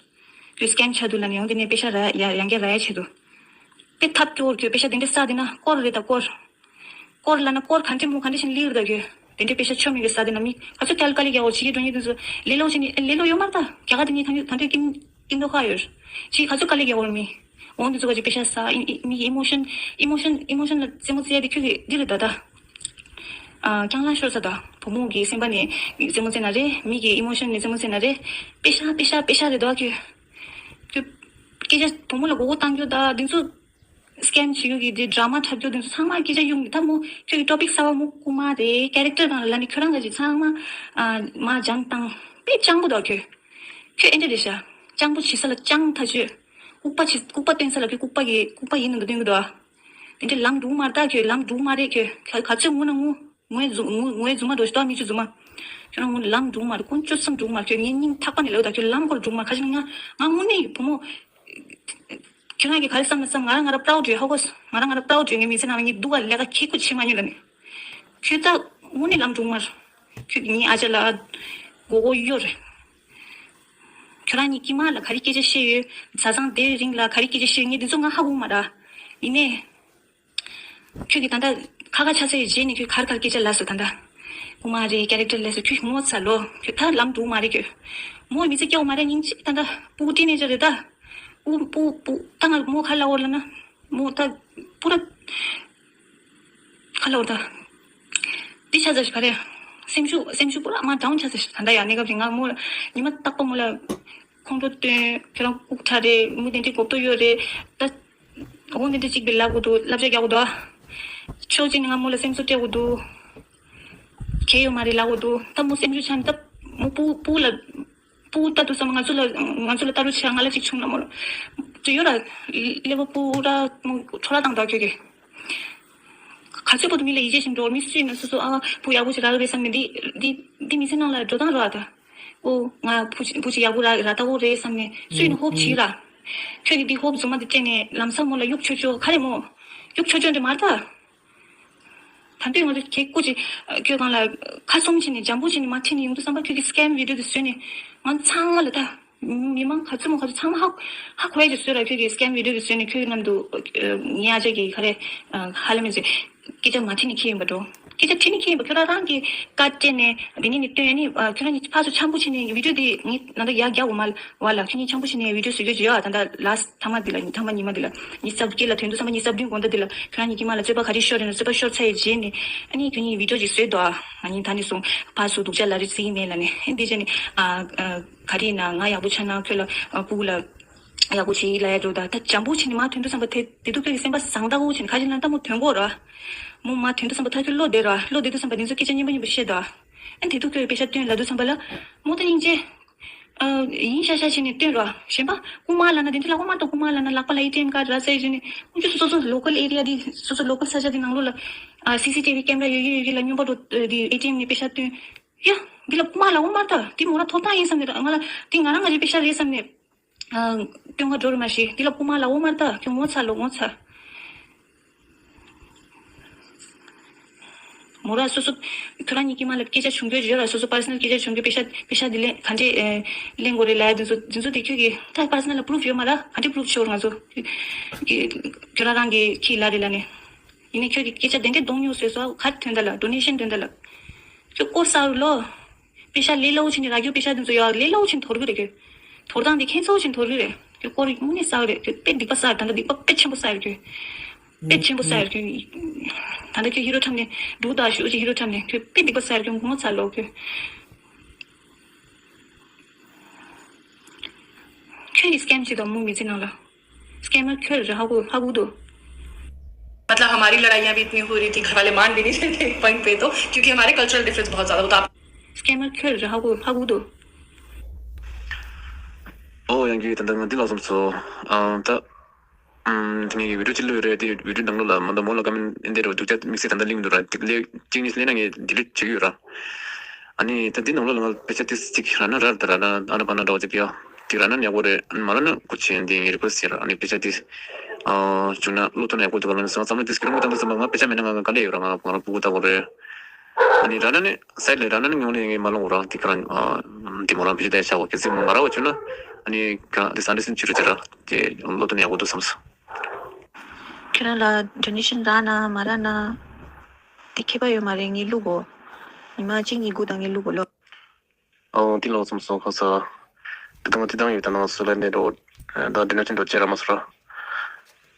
ཁྱོད་སི་ཀེམ་ཆགས་འདུག་ལབ་ནས་ཡང་དེ་ནས་པེ་ཤ་རག་ཡ་ཡང་བསྐྱར་རག་ཡ་ཆེད་དུ། དཔེ་ཐབས་སྐྱོ་བོར་ཁྱོད་པེ་ཤ་དེ་འདྲས་བསགས་དེ་ན་དཀོར་རེད་ད་དཀོར། དཀོར་ལབ་ན་དཀོར་ག་འདྲས་མོ་ག་འདྲས་ཤིག་ལིར་ད་ཁྱོད། དེ་འདྲས་པེ་ཤ་ཆོ་མེད་གི་ཟ་དེ་ན་མི་ག་ཚོད་ཐལ་དཀའ་ལས་རྒྱག་འོ་ཕྱི་རྒྱལ་འགྲོ་མཁན་དེ་ཚོ་ལེ་ལོ་བྱས་ནས་ལེ་ལོ་ཡོད་མ་རེད་ད། རྒྱ་གར་དེ་ནས་ད་ད་དུང་ཀིམ་ཀིམ་དོ་ཁ་ཡོད། ཕྱི་ག་ཚོད་དཀའ་ལས་རྒྱག་འོ་མི། འོང་དེ་ཚོ་ག་ཅིག་པེ་ཤ་ཟ་ཨི་ཨི་མི་གི་ཨི་མོ་ཤན་ཨི་མོ་ཤན་ཨི་མོ་ཤན་ལ་རྩེད་མོ་རྩེ་ཡ་དེ་ཁྱོད་ཀྱི་འདི་རེད་ད་ད། ཨ་རྐྱང་ལངས་ཤོར་ས་དང་བུ་མོ་གི་སེམས་པ་ནས་རྩེད་མོ་རྩེ་ན་རེད། མི་གི་ཨི་མོ་ཤན་ནས་རྩེད་མོ་རྩེ་ན་རེད། པེ་ཤ་པེ་ཤ་པེ་ཤ་རེད་དོ་ཁྱོད། ཁྱོད་སྐད་ཆ་བུ་མོ་ལ་མགོ་སྐོར་བཏང་རྒྱུ་དང་འདི་ཚོ་སི་ཀེམ་བྱེད་རྒྱུ་གི་འདི་ཌ་ར་མ་འཁྲབ་རྒྱུ་འདི་ཚོ་ཚང་མ་སྐད་ཆ་གཡུག་ནས་ད་མོ་ཁྱོད་ཀྱི་ཊོ་པིག་གསར་པ་མོ་རྐུ་མ་རེད། ཀེ་རེག་ཊར་གང་ལ་ལ་ནི་ཁྱོད་རང་ག་ཅིག་ཚང་མ་ཨ་མ་སྦྱང་བཏང་དཔེ་སྤྱང་པོ་དོ་ཁྱོད། ཁྱོད་ཨེ་འདྲ་རེད་ཤག་སྤྱང་པོ་བྱེད་ས་ལ་སྤྱང་ཐག་ཆོད། ལྐུགས་པ་བྱེད་ལྐུགས་པ་སྟོན་ས་ལ་ཁྱོད་ལྐུགས་པ་གི་ལྐུགས་པ་ཡིན་ནོ་འདུག་སྟོན་གི་འདུག་ཨ། དེ་འདྲ་ལངས་འགྲོ་གི་མ་རེད་ད་ཁྱོད། ལངས་འགྲོ་གི་མ་རེད་ཁྱོད། ག་ག་ཚོད་ངུ་ན་ངུ། ངོས་རྫུན་ངོས་ངོས་རྫུན་མ་འགྲོ་ཞིག་ཏོ་མི་ཆུ་རྫུན་མ། ཁྱོད་རང་ངོ་ལམ་འགྲུག་མ་རེད། ཀུན་སྤྱོད་བསམ་འགྲུག་མ་རེད། ཁྱོད་ངའི་སྙིང་ཐག་པ་ནས་ལེའུ་ད་ཁྱོད་ལམ་སྐོར་འགྲུག་མ་རེད། ཁ་ཅིག་ང་ང་དངོས་གནས་བུ་མོ། ཁྱོད་རང་གིས་ག་རེ་བསམ་ན་བསམ། ང་རང་ང་རང་པྲའུ་ཌི་ཧ་གོ། ང་རང་ང་རང་པྲའུ་ཌི་ངའི་མི་ཚེ་ནང་ལ་ངས་སྡུག་ག་ལས་ཀ་ཁྱི་ཁུ་ཆི་མ་ཉོས་ལ་ནི། ཁྱོད་ད་དངོས་གནས་ལམ་འགྲུག་མ་རེད། ཁྱོད་ངའི་ཨ་ཅག་ལ་མགོ་སྐོར་གཡོ་རེད། ཁྱོད་རང་གཉིས་ཀྱི་མ་ལ་ག་རེ་སྐད་ཆ་བཤད་ཡོད། བཟའ་ཚང་དེའི་རིང་ལ་ག་རེ་སྐད་ཆ་བཤད་ཡོད། ངས་འདི་ཚོ་ང་ཧ་གོ་མ་ར། ཡིན་ནའི། ཁྱོད་ཀྱིས་ད་ལྟ་ཁ་ཁ་ཆགས་ཚར་བའི་རྗེས་ནས་ཁྱོད་གར་གར་སྐད་ཆ་ལབ་སོང་། ད་ལྟ་རྐུ་མ་རེད། ཀེ་རེག་ཊར་ལབ་སོང་། ཁྱོད་ངོ་ཚ་ལོ། ཁྱོད་ད་ལམ་འགྲོ་མ་རེད། ཁྱོད་མོ་མི་ཚེ་སྐྱོ་མ་རེད། སྙིང་རྗེ། ད་ལྟ་སྤུ་གུ་ཊིན་ཨེ་ཇར་རེད་ད། སྤུ་སྤུ་སྤུ་ད་ང་མོ་ག་ལབ་དགོས་ལབ་ན། མོ་ད་པུ་ར་ག་ལབ་དགོས་ད། འདི་ཆགས་ཚར་ཞིག་ག་རེ། སེམས་ཤུགས་སེམས་ཤུགས་པུ་ར་མ་ཌའུན་ཆགས་ཚར་ཞིག་ད་ལྟ་ཡང་གནས་སྐབས་རིང་ང་མོ་ལ་ཉི་མ་རྟག་པར་མོ་ལ་ཁོང་ཁྲོ་སྟོན། ཁྱོད་རང་ལྐུགས་དྲགས་རེད། མི་དེ་འདྲའི་གོ་རྟོགས་ཡོད་རེད་ད། འོ་འདི་འདྲ་གཅིག་པའི་ལབ་དགོས་འདུག་བསླབ་བྱ་རྒྱག་དགོས་འདུག་ཕྱོགས་གཅིག་ནས་ང་མོ་ལ་སེམས་གསོ་སྤྲད་དགོས་འདུག་གལ་ཡོད་མ་རེད་ལབ་དགོས་འདུག་ད་མོ་སེམས་ཤུགས་ཆག་ནས་ད་མོ་སྤུ་སྤུ་ལ་སྤུ་ལྟ་དུས་ཙམ་ང་ཚོ་ལ་ང་ཚོ་ལ་ལྟ་རུ་ཆགས། ང་ལ་གཅིག་བྱུང་ན་མོ་ལ་དུ་ཡོད་ར། ཀླད་པ་སྤུ་ར་མོ་འཕྲོ་བརླག་བཏང་འདུག་ཁྱོད་ཀྱིས། ག་ཚོད་བར་དུ་མི་ལ་ཡིད་ཆེས་བྱེད་འགྲོ། མི་སུ་ཡིན་ན་སོ་སོ་ཨ་བུ་ཡག་པོ་ཞིག་རག་གི་རེད་བསམ་ནས་འདི་འདི་འདི་མི་ཚེ་ནང་ལ་འགྲོ་སྟངས་རོགས་ཨ་ད། ཨོ། ང་བུ་ཅིག་བུ་ཅིག་ཡག་པོ་རག་རག་ལྟ་བུ་རེད་བསམ་ནས་སུ་ཡིན་ན་ཧོབ་བྱེད་ར། ཁྱོད་ཀྱིས་འདི་ཧོབ་རྫུན་མ་འདི་སྤྲད་ནས་ལམ་སང་མོ་ལ་གཡུག་ཆོག་ཆོག་ག་རེ་མོ། གཡུག་ཆོག་ཆོག་འདྲ་མ་རེད་ད། ད་དུང་ང་ཚོ་གེ་སྐུ་ཅིག་ཁྱོད་གང་ལ་ཁ་ཚུམ་བྱས་ནས་འཇམ་པོ་བྱས་ནས་མ་ཁྲིད་ནས་ཡོང་དུས་ཙམ་པ་ཁྱོད་ཀྱིས་སི་ཀེམ་བི་ཌི་ཡོ་འདི་བཟོས་ནས་ང་ཚང་མ་ལ་ད། མི་མང་ག་ཚོད་མང་ག་ཚོད་ཚང་མ་ཧ་ཧ་གོ་ཡ་ཅིག་བཟོས་ར། ཁྱོད་ཀྱིས་སི་ཀེམ་བི་ཌི་ཡོ་འདི་བཟོས་ནས་ཁྱོད་ཀྱི་མཉམ་དུ་ངའི་ཨ་ཅག་གིས་ག་རེ་ཧ་ལམ་མི་བཟོས། སྐད་ཆ་མ་དྲིས་ནས་ཁྱེར་ཡིན་པ་འགྲོ། སྐད་ཆ་དྲིས་ནས་ཁྱེར་ཡིན་པ། ཁྱོད་རང་རང་གིས་བཀའ་སྤྲད་ནས་དེ་ནས་ནི་སྟོན་ནི། ཁྱོད་རང་གཉིས་ཕར་ཚུར་འཆམ་པོ་བྱས་ནས་བི་ཌི་ཡོ་དེ་ངས་ད་ལྟ་ཡར་རྒྱག་འོ་མ་བ་ལ། ཁྱོད་གཉིས་འཆམ་པོ་བྱས་ནས་བི་ཌི་ཡོ་བཟོ་རྒྱུ་ཅིག་ཡོད། ད་ལྟ་ལཱ་སི་ཊི་ཐ་མ་འདི་ལ་ཐ་མ་ཉི་མ་འདི་ལ་ཉི་ཤུ་རྩ་བརྒྱད་ལ་ཐོན་དུས་ཙམ་པ་ཉི་ཤུ་རྩ་བདུན་དགོང་དག་འདི་ལ་ཁྱོད་རང་གཉིས་ཀྱི་མ་ལ་རྩོད་པ་ག་རེ་ཤོར་རེད་ན་རྩོད་པ་ཤོར་ཚར་ཡི་རྗེས་ནས་ཨ་ནི་ཁྱོད་གཉིས་བི་ཌི་ཡོ་ཅིག་བཟོས་འདུག་ཨ་ནི་ད་ནས་བཟུང་ཕར་ཚུར་སྡུག་ཅག་ལབ་རེས་བྱེད་ཀྱི་མེད་ལབ་ནས། ཨ་འདི་བྱས་ནས་ཨ་ཨ་ག་རེ་ཡིན་ན་ང་ཡག་པོ་ཆགས་ན་ཁྱོད་ལ་ཨ་སྤུ་གུ་ལ། ཡག་པོ་བྱེད་ལ་ཡ་འགྲོ། ད་ད་འཇམ་པོ་བྱེད་ནས་མ་ཐོན་དུས་ཙམ་པ་དེ་དེ་དུས་ཁྱོད་ཀྱི་སེམས་པ་བཟང་ད་གོ་བྱེད་ནས་ཁ་ཅིག་ན་ད་མོ་ཐོན་གོ་ར། མོ་མ་ཐོན་དུས་ཙམ་པ་ད་ཁྱོད་བློ་བདེ་ར། བློ་བདེ་དུས་ཙམ་པ་འདི་ཚོ་སྐད་ཆ་སྙན་པོ་སྙན་པོ་བཤད་ད། ཨ་དེ་དུས་ཁྱོད་ཀྱི་དཔེ་ཆ་སྟོན་ལབ་དུས་ཙམ་པ་ལ་མོ་ད་སྙིང་རྗེ། ཨ་ཡིན་ཤག་ཤག་བྱེད་ནས་སྟོན་ར། གཞན་པ་རྐུ་མ་ལབ་ན་དེ་འདྲ་ལབ་དགོས་མ་གཏོགས། རྐུ་མ་ལབ་ན་ལག་པ་ལ་ཨེ་ཊི་ཨེམ་ཀར་ར་ཟེར་བྱས་ནས་ཁོང་ཚོ་སོ་སོ་ལོ་ཀལ་ཨེ་རི་ཡ་དེ་སོ་སོ་ལོ་ཀལ་ས་ཆ་དེ་ནང་ལོགས་ལ་ཨ་སི་སི་ཊི་ཝི་ཀེམ་ར་ཡོད་ཀྱི་ཡོད་ཀྱི་ལ་སྨྱོན་པ་འགྲོ་དེ་ཨེ་ཊི་ཨེམ་ནས་དཔེ་ཆ་སྟོན། ཡ། འདི་ལ་རྐུ་མ་ལབ་དགོས་མ་རེད་ད། འདི་མོ་རང་ཐོབ་ཐང་ཡིན་བསམ་ནས་ང་ལ་འདི་ང་རང་ང་རེ་པེ་ཤ་རེད་བསམ་ནས། ཨ། སྟོན་ག་འགྲོ་རེད་མ་གཞི། འདི་ལ་རྐུ་མ་ལབ་དགོས་མ་རེད་ད། ཁྱོད་ངོ་ཚ་ལོ་ངོ་ཚ། མོ་ར་སོ་སོ་ཁྱོད་རང་གཉིས་ཀྱི་མ་ལ་སྐད་ཆ་བྱུང་རྒྱུ་ཡོད་ར། སོ་སོ་པར་སོ་ནལ་སྐད་ཆ་བྱུང་རྒྱུ། པེ་ཤ་པེ་ཤ་འདི་ལེན་ག་འདྲས་ཨེ་ལེན་དགོས་རེད་ལབ་ཡ་འདི་ཚོ་འདི་ཚོ་དེ་ཁྱོད་ཀྱི་ད་པར་སོ་ནལ་ལ་པུ་རུབ་ཡོད་མ་ར། ག་འདྲས་པུ་རུབ་བྱེད་དགོས་རེད་ང་ཚོ། ཁྱོད་རང་རང་གི་ཁྱི་ལ་རེད་ལབ་ནས། ཡིན་ནའི་ཁྱོད་ཀྱིས་སྐད་ཆ་དེ་འདྲས་གཏོང་མྱོང་ཟེར་སོ། ག་ཐོན་ད་ལ་ཌོ་ནེ་ཤན་ཐོན་ད་ལ། ཁྱོད་སྐོར་ས་རུ་ལོ། པེ་ཤ་ལས་སླ་བོ་ཕྱིན་ནས་རག་རྒྱུ། པེ་ཤ་དེ་ཚོ་ཡོད་ལས་སླ་བོ་ཕྱིན་འཐོར་གི་རེད་ཁྱོད། འཐོར་སྟངས་དེ་ཁྱད་མཚར་ཕྱིན་འཐོར་གི་རེད། ཁྱོད་སྐོར་དངོས་གནས་ཟ་གི་རེད། ཁྱོད་དཔེ་སྡིག་པ་ཟ་རེད། ད་ལྟ་སྡིག་པ་དཔེ་ཆེན་པོ་ཟ་རེད་ཁྱོད། དཔེ་ཆེན་པོ་ཟ་རེད་ཁྱོད། ད་ལྟ་ཁྱོད་ཧི་རོ་ཁྲམ་ནས་འབྲུག་དང་ཞུ་ཅིག་ཧི་རོ་ཁྲམ་ནས་ཁྱོད་དཔེ་སྡིག་པ་ཟ་རེད་ཁྱོད། ངོ་ཚ་ལོ་ཁྱོད། ཁྱོད་ཀྱིས་སི་ཀེམ་བྱེད་དང་མོ་མི་ཚེ་ནང་ལ། སི་ཀེམ་མར་ཁྱོད་རེད། ཧ་གོ་ཧ་གོ་འདུག मतलब हमारी लड़ाइयाँ भी इतनी हो रही थी घर वाले मान भी नहीं रहे थे एक पॉइंट पे तो क्योंकि हमारे कल्चरल डिफरेंस बहुत ज़्यादा वो तो आप སི་ཀེམ་མར་ཁྱོད་རེད། ཧ་གོ་ཧ་གོ་འདུག་ཨོ་ཡང་གི་ད་ལྟ་ང་འདི་ལ་སོང་ཚོ། ཨ་ད་ཨམ་དེ་ངའི་བི་ཌིའོ་ཅིག་བླུགས་ཡོད་རེད། དེ་བི་ཌིའོ་ནང་ལོགས་ལ་མ་ད་མོ་ལ་ཀ་མེན་ཨིན་དེ་རེད་འདུག་ཅག་དམིགས་བསལ་ད་ལྟ་གླེང་འདུག་ར། དེ་ལས་གཅིག་གཉིས་ལེན་ན་ངས་ཌི་ལིཊ་བྱེད་ཀྱི་ཡོད་ར། ཨ་ནི་ད་འདི་ནང་ལོགས་ལ་ང་དཔེ་ཆ་ཏིས་ཅིག་ར་ན་ར་ད་ར་ན་ཨ་ན་པ་ན་འདྲ་བོ་ཅིག་ཡོད། དེ་ར་ན་ཡག་པོ་རེད། ཨ་ནི་མ་ར་ན་ཀུ་ཆེན་འདི་ངའི་རི་ཀུ་ཨེ་སི་ཊི་ཡིན་ར། ཨ་ནི་དཔེ་ཆ་ཏིས་ཨ་བྱུང་ན་བློ་ཐོག་ན་ཡག་པོ་འདུག་ག་ལ་ནི་སང་བསམ་བློ་ཏིས་ཀི་ར་མོ་ད་འདི་བསམ་པ་ང་དཔེ་ཆ་མེད་ན་ང་ག་ལེ་ཡོད་ར། ང་ང་རང་སྤུ་གུ་ལྟ་བུ་རེད། ཨ་ནི་ར་ན་ནི་སའིཌ་ལ་ར་ན་ནི་ཉུང་ནི་ངས་མ་ལོང་ར། དེ་ག་རང་ཨ་འདི་མོ་རང་དཔེ་ཆ་ཏིས་ཆག་གོ་གལ་སྲིད་མ་ར་བ་བྱུང་ན་ཨ་ནི་ག་དེ་སང་དེ་སིན་ཅི་རུ་ཅི་ར་དེ་བློ་ཐོག་ན་ཡག་པོ་འདུག་བསམ་སོང་། ཁྱེད་རང་ལ་ཌོ་ནེ་ཤན་རག་ན་མ་རག་ན། དེ་ཁྱད་པར་ཡོད་མ་རེད། ངས་བླུག་གོ། ཉི་མ་གཅིག་གཉིས་སྒུག་དང་། ངས་བླུག་གོ་ལོ། ཨོ་དེ་ལོག་ཙམ་སོང་ཁ་ས། དེ་དང་དེ་དང་ཡོད་ད་ནང་སུ་ལ་ནས་འགྲོ། ད་དེ་ན་ཅན་འགྲོ་ཅེ་ར་མ་སོ་ར།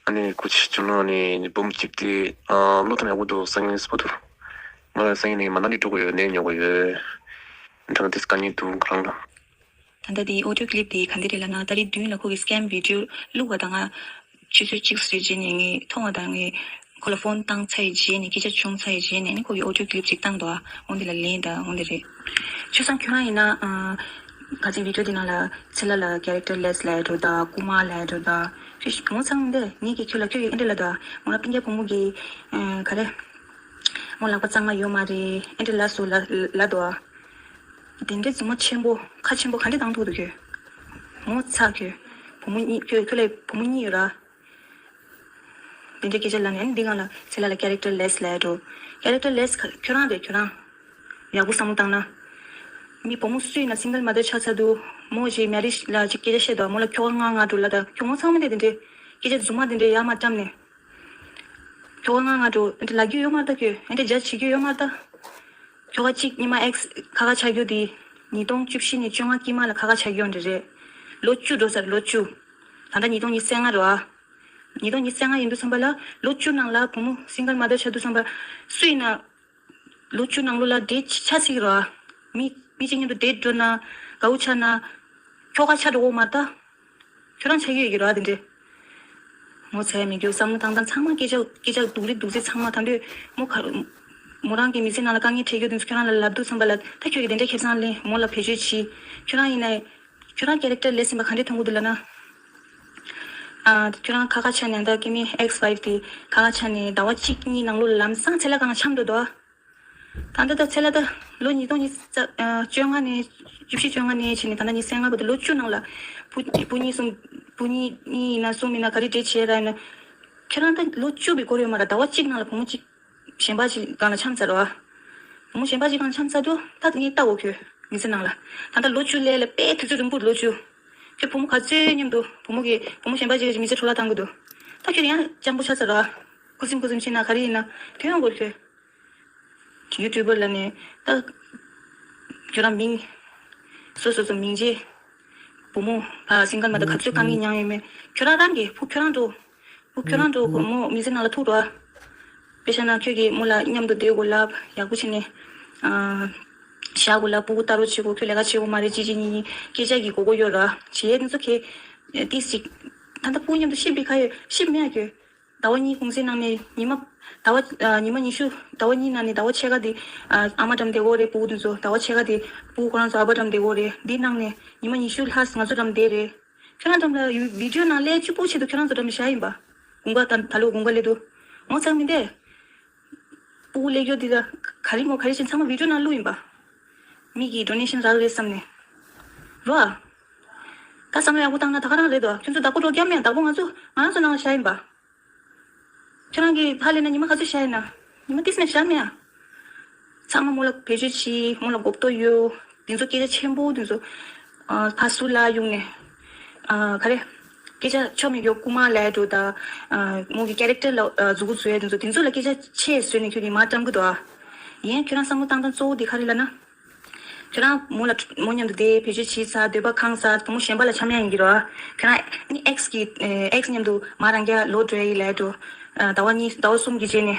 ཨ་ནི་ཁུ་ཆི་བྱུང་ན་ནི་འབུམ་གཅིག་དེ་ཨ་བློ་ཐམ་ཡག་པོ་འདུག་སང་ཉིན་སྤོ་ཐུར། ང་ལ་སང་ཉིན་ནི་མ་ན་ལི་འགྲོ་དགོས་ཡོད། ནས་ཉོ་དགོས་ཡོད། ད་ནི་དེ་སྐད་ཉིད་དུ་ཁ་རང་ལ། ད་ལྟ་དེའི་ཨོ་ཌིའོ་ཀི་ལིབ་དེ་ག་འདི་རེད་ལབ་ན། ཏ་རིག་བདུན་ལ་ཁོ་གི་སི་ཀེམ་བི་ཌིའོ་བླུགས་པ་དང་། ང་ཆུ་ཚོད་གཅིག་ཙམ་རྗེས་ནས་ངས་མཐོང་བ་དང་། ངས་ཁོ་ལ་ཕོན་བཏང་ཚར་ཡི་རྗེས་ནས། སྐད་ཆ་བྱུང་ཚར་ཡི་རྗེས་ནས་ནི་ཁོ་གི་ཨོ་ཌིའོ་ཀི་ལིབ་ཅིག་བཏང་འདུག་ཨ། འོ་འདི་ལ་ལེན་ད། འོ་འདི་རེད། ཆོས་སང་ཁྱོད་རང་ཡིན་ན་ཨ་ག་ཚོད་བི་ཌིའོ་དེ་ནང་ལ་ཚེ་ལ་ལ་ཀེ་རེག་ཊར་ལེ་སི་ལབ་འགྲོ་ད། རྐུ་མ་ལབ་འགྲོ་ད། ཁྱོད་ངོ་ཚ་འདི་ངས་ཀྱིས་ཁྱོད་ལ་ཁྱོད་ཀྱིས་ཨེ་འདྲ་ལབ་ད། ང་རང་སྤུན་ཀྱག་བུ་མོ་གིས་ཨ་ག་རེ། མོ་ལག་པ་གཙང་མ་ཡོད་མ་རེད། ཨེ་འདྲ་ལ་སུ་ལ་ལ་དོ་ཨ། དེ་འདྲའི་རྫུན་མ་ཆེན་པོ་ཁ་ཆེན་པོ་ག་འདྲ་བཏང་ཐུབ་འདུག་ཁྱོད། ངོ་ཚ་ཁྱོད། བུ་མོ་གཉིས་ཁྱོད་ཁྱོད་ལ་བུ་མོ་གཉིས་ཡོད་ར། དེ་འདྲའི་སྐད་ཆ་ལབ་ནས་འདི་སྒང་ལ་ཚེ་ལ་ལ་character less ལབ་འགྲོ། character less ཁྱོད་རང་རེད་ཁྱོད་རང་། ཡག་པོ་བསམ་བློ་བཏང་ན། མི་བུ་མོ་སུ་ཡིན་ན་single mother ཆགས་ཚར་འདུག་མོ་ཞིག་marriage ལ་ཅིག་སྐད་ཆ་བཤད་འདུག་མོ་ལ་ཁྱོ་ག་ང་ང་འགྲོ་ལ་ད་ཁྱོད་ངོ་ཚ་མི་འདྲ་དེ་འདྲའི་སྐད་ཆ་རྫུན་མ་དེ་འདྲའི་ཡར་མར་བཀྲམ་ནས། ཁྱོ་ག་ང་ང་འགྲོ་ཨེ་འདྲ་ལབ་རྒྱུ་ཡོད་མ་རེད་ད་ཁྱོད་ཨེ་འདྲ་judge བྱེད་རྒྱུ་ཡོད་མ་རེད་ད། ཁྱོ་ག་གཅིག་ཉི་མ་ex ཁ་ཁ་ཆགས་རྒྱུ་དེ། ཉིས་སྟོང་བཅུ་བཞི་ནས་བཅོ་ལྔ་དཀྱིལ་མ་ལ་ཁ་ཁ་ཆགས་རྒྱུ་འདྲ་རེད། ལོ་བཅུ་འགྲོ་ས་རེད་ལོ་བཅུ། ད་ལྟ་ཉིས་སྟོང་ཉི་ཤུ་རྩ་ལྔ་རེད་ཨ། ཉིས་སྟོང་ཉི་ཤུ་རྩ་ལྔ་ཡིན་དུས་ཙམ་པ་ལ་ལོ་བཅུ་ནང་ལ་བུ་མོ་single mother ཆགས་དུས་ཙམ་པ། སུ་ཡིན་ན། ལོ་བཅུ་ནང་ལོ་ལ་date ཆ་ཚིག་རེད་ཨ། མི་མི་གཅིག་མཉམ་དུ་date འགྲོ་ན། དགའ་བོ་ཆགས་ན། ཁྱོ་ག་ཆགས་འགྲོ་གོ་མ་ད། ཁྱོད་རང་ཆགས་ཀྱི་ཡོད་ཀྱི་རེད་བ་དེ་འདྲས། ངོ་ཚ་ཡ་མི་འགྱུར་བསམ་བློ་བཏང་སྟངས་ཚང་མ་སྐད་ཆ་སྐད་ཆ་སྡུག་རི་སྡུག་རི་ཚང་མ་ད་འདོད་མོ་ག་མོ་རང་གི་མི་ཚེ་ནང་ལ་དཀའ་ངལ་འཕྲད་རྒྱུ་དེ་ཚོ་ཁྱོད་རང་ལ་ལབ་དུས་ཙམ་པ་ལ་ད་ཁྱོད་ཀྱི་དེ་འདྲས་ཁེ་བཟང་ལེན་མོ་ལ་བེད་སྤྱོད་བྱེད་ཁྱོད་རང་ཡིན་ན་ཁྱོད་རང་character less ཡིན་པ་ག་འདྲས་མཐོང་གི་འདུག་ལབ་ན། ཨ་ཁྱོད་རང་ཁ་ཁ་ཆགས་ནས་ད་ཀྱི་མི་ex wife དེ་ཁ་ཁ་ཆགས་ནས་ཟླ་བ་གཅིག་གཉིས་ནང་ལོགས་ལ་ལམ་སང་ཚེ་ལ་གང་འཆམ་འགྲོ་འདུག་ཨ། ད་ལྟ་ད་ཚེ་ལ་ད་ལོ་ཉིས་སྟོང་ཉི་ཤུ་རྩ་ཨ་བཅོ་ལྔ་ནས་བཅུ་བཞི་བཅོ་ལྔ་ནས་བྱས་ནས་ད་ལྟ་ཉི་ཤུ་རྩ་ལྔ་བར་དུ་ལོ་བཅུ་ནང་ལ་བུ་བུ་གཉིས་གསུམ་བུ་གཉིས་གཉིས་ཡིན་ན་གསུམ་ཡིན་ན་ག་རེ་འདྲ་བྱས་ར་ཡིན་ན། ཁྱེད་རང་ད་ལོ་བཅུ་བའི་སྐོར་ཡོད་མ་ར་ཟླ་བ་གཅིག་ནང་ལ་བུ་མོ་གཅིག་གཞན་པ་གཅིག་སྒང་ལ་འཆམ་ཚར་ར། བུ་མོ་གཞན་པ་གཅིག་སྒང་འཆམ་ཚར་དུས་ད་ངས་ལྟ་འོ་ཁྱོད་མི་ཚེ་ནང་ལ་ད་ལྟ་ལོ་བཅུ་ལས་ལ་དཔེ་དུས་ཚོད་རིང་པོ་ལོ་བཅུ། ཁྱོད་བུ་མོ་ག་ཚོད་མཉམ་དུ་བུ་མོ་གི་བུ་མོ་གཞན་པ་གཅིག་གི་མི་ཚེ་འཕྲོ་བརླག་བཏང་གི་འདུག་ད་ཁྱོད་ཡང་སྤྱང་པོ་ཆགས་ཚར་ར། ཁུ་སིམ་ཁུ་སིམ་བྱས་ན་ག་རེ་ཡིན་ན་དོན་ཡོང་དགོས་ཁྱོད། YouTuber ལ་ནས་ད་ཁྱོད་རང་མིང་སོ་སོ་སོ་མིང་རྗེས་བུ་མོ་ཕ་single mother ག་ཚོད་དཀའ་ངལ་མྱངས་ཡོད་མེད་ཁྱོད་རང་རང་གི་བུ་ཁྱོད་རང་འགྲོ། བུ་ཁྱོད་རང་འགྲོ་བུ་མོ་མི་ཚེ་ནང་ལ་ཐུག་འགྲོ་ཨ། དཔེ་བཞག་ན་ཁྱོད་ཀྱིས་མོ་ལ་མཉམ་དུ་བསྡད་དགོས་ལབ་ཡག་པོ་བྱས་ནས་ཨ། བཞག་དགོས་ལབ་སྤུ་གུ་ལྟ་རོགས་བྱེད་དགོས་ཁྱོད་ལས་ཀ་བྱེད་དགོས་མ་རེད་ཅི་ཅི་ཉི་ཉི་སྐད་ཆ་གི་དགོས་མཁོ་ཡོད་ར་བྱེད་ཡས་འདི་ཚོ་ཁྱེད་ཏིས་ཅིག་ད་ལྟ་སྤུ་གུ་མཉམ་དུ་གཤིབ་པའི་ཁ་ཡོད་གཤིབ་མེད་ཁྱོད། ཟླ་བ་གཉིས་གུང་སེང་ནང་ནས་ཉི་མ། ཟླ་བ་ཨ། ཉི་མ་ཉི་ཤུ། ཟླ་བ་གཉིས་ནང་ནས་ཟླ་བ་ཕྱེད་ཀ་དེ་ཨ། ཨ་མ་འགྲམ་བསྡད་ཀྱི་ཡོད་རེད་སྤུ་གུ་དེ་ཚོ་ཟླ་བ་ཕྱེད་ཀ་དེ་སྤུ་གུ་ཁོ་རང་ཚོ་ཨ་ཕ་འགྲམ་བསྡད་ཀྱི་ཡོད་རེད་འདི་ནང་ནས་ཉི་མ་ཉི་ཤུ་ལྷག་ང་ཚོ་འགྲམ་བསྡད་རེད། ཁྱོད་རང་འགྲམ་ལ་ཡུ་video ནང་སླེབས་གཅིག་པུ་ཆེད་དུ་ཁྱོད་རང་ཚོ་འགྲམ་བཞག་ཡིན་པ། དགུན་ཁ་དང་ད་ལོ་དགུན་ཁ་སླེབས་འདུག་ངོ་ཚ་མི་འདས། སྤུ་གུ་སླེབས་རྒྱུ་འདི་ལ་ག་རེ་མོ་ག་རེ་བྱས་ཚང་མ་video ནང་བླུགས་ཡིན་པ། མི་གིས་donation རག་རེད་བསམ་ནས། རོ་ཨ། ད་བསམ་བློ་ཡག་པོ་བཏང་ན་ད་ག་རང་རེད་དོ་ཁྱོད་ཚོ་བདག་པོ་འགྲོ་རྒྱབ་མེད་བདག་པོ་ང་ཚོ་ང་རང་ཚོ་ནང་ལ་བཞག་ཡིན་པ། ཁྱོད་རང་གིས་ཧ་ལས་ན་ཉི་མ་ག་ཚོད་བཞག་ཡིན་ན། ཉི་མ་ཏིས་མེད་བཞག་མེད་ཨ། ཚང་མ་མོ་ལ་བེད་སྤྱོད་བྱེད་མོ་ལ་མགོ་བཏོ་ཡོད། དེ་ཚོ་སྐད་ཆ་ཆེན་པོ་དེ་ཚོ། ཨ་ཕ་སུ་ལ་ཡོང་ནས། ཨ་ག་རེ། སྐད་ཆ་ཆོ་མི་ཡོད་རྐུ་མ་ལས་འགྲོ་ད། ཨ་མོ་གི་character ལ་ཨ་གཟུགས་པོ་བཟོ་ཡ་དེ་ཚོ་དེ་ཚོ་ལ་སྐད་ཆ་ཆེ་བཟོས་ནས་ཁྱོད་ཀྱིས་མ་བཀྲམ་གི་འདུག་ཨ། ཡིན་ཁྱོད་རང་བསམ་བློ་བཏང་སྟངས་གཙོ་བོ་དེ་ག་རེ་ལབ་ན། ཁྱོད་རང་མོ་ལ་མོ་མཉམ་དུ་བསྡད་བེད་སྤྱོད་བྱས་ཚར་འདོད་པ་ཁེངས་ཚར་བུ་མོ་གཞན་པ་ལ་འཆམ་ཡ་ཡིན་གྱི་རེད་བ། ཁྱོད་རང་ནི་ex གི་ex མཉམ་དུ་མ་རང་རྒྱ་ལོ་འགྲོ་ཡ་ཡིན་ལབ་འགྲོ། ཟླ་བ་གཉིས་ཟླ་བ་གསུམ་གྱི་རྗེས་ནས།